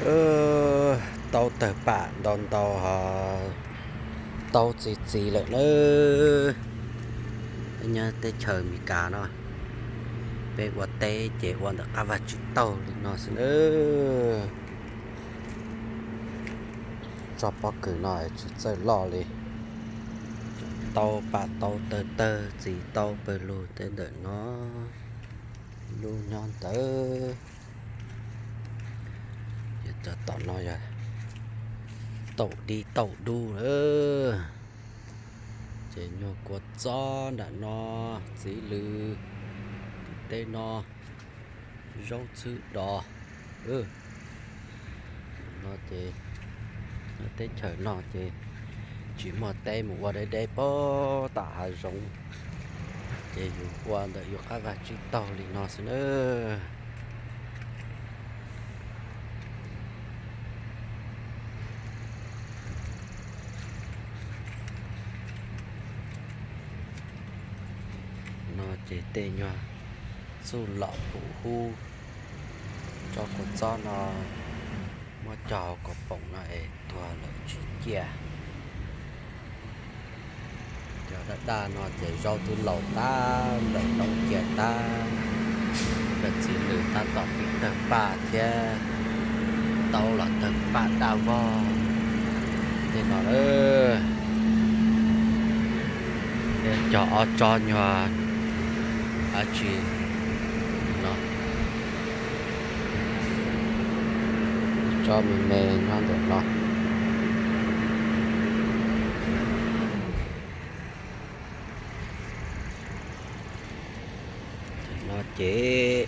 Taub tawg pam ntau ntau ho taub txi txiv lawm na. Nyob teb chaws Amelikas no, peb ua teb ces ua ntawm qab vaj tsib taug li no xwb na. Tsob pob kws no tsis txawj loj li. Taub pam taub tawg tawg txi taub pawg lug tej ntawm no. Lub nyob ntawd. Cov tom no yog taum dib taum dub lawm. Ces nyuag kua txob nram no, txiv lws, tim teb no zaub txhwb dos. No ces, teb chaws no ces tsis muaj teb, mus ua deb deb puag tom hav zoov, ces yus ua ntawm yus qab vaj tsib taug li no xwb na. No ces tej nyuag txuj lom pum hub, tsob kua txob no muab cog hauv kaus poom no es tuag lawm tsis ciaj. Cov daj daj no ces zaub twb laus tag, nplaim noob cia tag, cov txiv lws tab tom pib tawg paj thiab, taub los tawg paj daj vog tej no lawm. Thiab cog ob tsob nyuag dab tsi no, tsob me me nyob ntawm no. No ces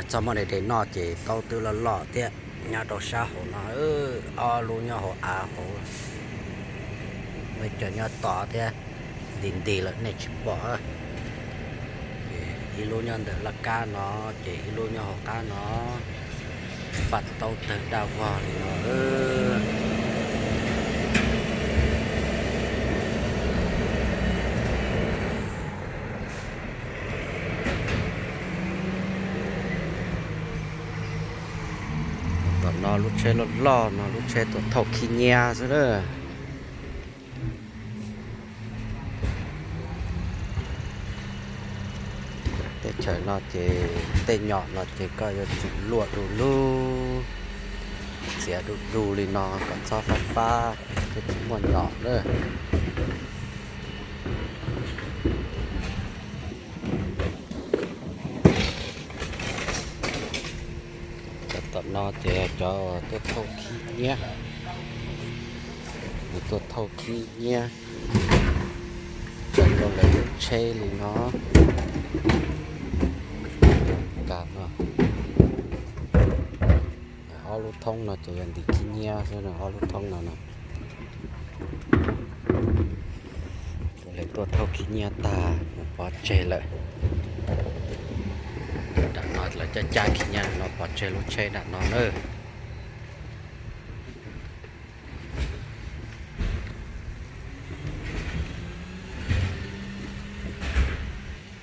txoj muaj de de noj ces taub twb loj loj thiab. Nyob rau sab hauv no, ob lub nyob hauv av hauv, muaj cov nyob tod thiab, nti nti lawm nej tsis pom. Ib lub nyob ntawm laj kab no, ces ib lub nyob hauv qab no, paj taub tawg daj vog li no. Tom no lub tsheb loj loj no lub tsheb tuaj thauj khib nyiab xwb na. Teb chaws no ces tej nyom no ces koj yuav tsum luaj du lug, txiav du du li no kom txhob fab fab thiab tsis muaj nyom na. Cov tom no ces cov tuaj thauj khib nyiab, tuaj thauj khib nyiab, cov rau lawv lub tsheb li no. Ob lub thoob no ces yog ntim khib nyiab xwb, ob lub thoob no no. Lawv tuaj thauj khib nyiab tag mus pov tseg lawm. Nram no lawv cab cab khib nyiab no pov tseg lub tsheb nram no na.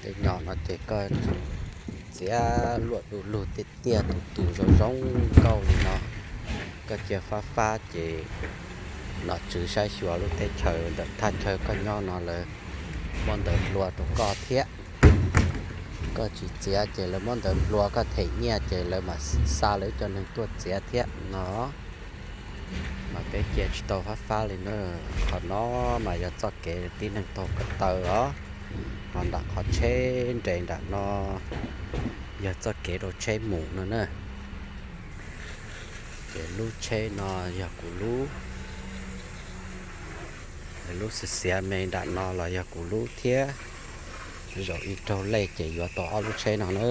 Tej nyom no ces koj txiav luaj du lug tiaj tiaj tus tus zoo zoo nkauj li no, koj cia fab fab ces nom tswv saib xyuas lub teb chaws ntawm thaj chaw koj nyob no lawv muab ntawv nplua rau koj thiab. Koj tsis txiav ces lawv muab ntawv nplua, koj them nyiaj ces lawv mam xa lawv cov neeg tuaj txiav thiab no. Mas peb cia tsis tau fab fab li na. Qhov no mas yog txoj kev tib neeg taug ko taw os. Ho nram qhov tsheb nres nram no yog txoj kev rau tsheb mus no na. Ces lub tsheb no yog kuv lub, lub xiav xiav me nram no los yog kuv lub thiab. Zaum ib raug lej ces yuav tau ob lub tsheb no na.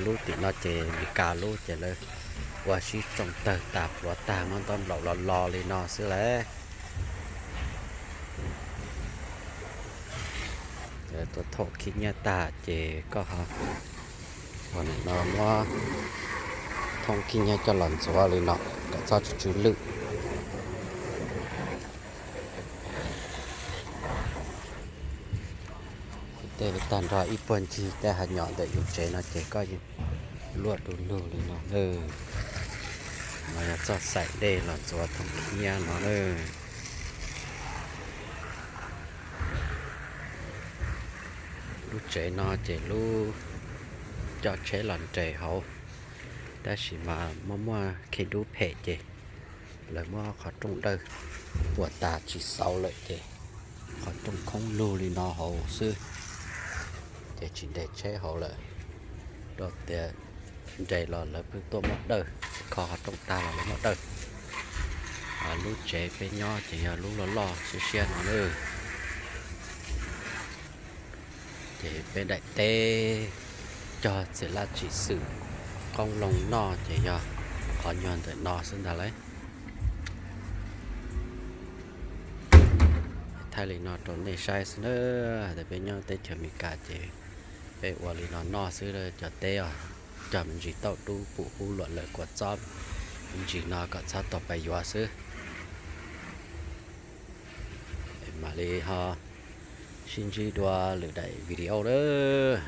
Lub tim no ces Mis Kas lub ces lawv ua sib tsoo tawg tas pluav tag muab ntaub nplaum los los li no xwb lawm. Tuaj thauj khib nyiab tag ces koj ho ua nim no muab thoob khib nyiab coj los ntxuav li no kom txhob tsw tsw lwj. Tej tag nrho ib puag ncig tej hav nyom ntawm yus tsev no ces koj yeej Luaj du lug li no na. No yog txoj xaim dej los txuas thooj khiab no na. Lub tsev no ces lub coj tsheb los nres hauv, tab sis mas muaj muaj khe dub phem ces lawv muab qhov rooj dawj puas tas tsis xauv lawm ces qhov rooj khoob lug li no hauv xwb, ces tsis nres tsheb hauv lawm. Rau tias nres los lawv pheej tuaj muab dawj, kho qhov rooj tag los lawv muab dawj. Lub tsev peb nyob ces yog lub loj loj siab siab no na. Ces peb daim teb cog txiv laj tsim xwm qoob loo noj ces yog qhov nyuag ntawm no xwb ntag lauj. Thaij li no rau nej saib xwb na. Tias peb nyob teb chaws Amelikas ces peb ua li no noj xwb, cov teb os, cog me ntsis tauj dub pum ub luam lawm kua txob me ntsis no kom txhob tau pais yuav xwb. Mam li ho sib ntsib dua lwm daim video lawm.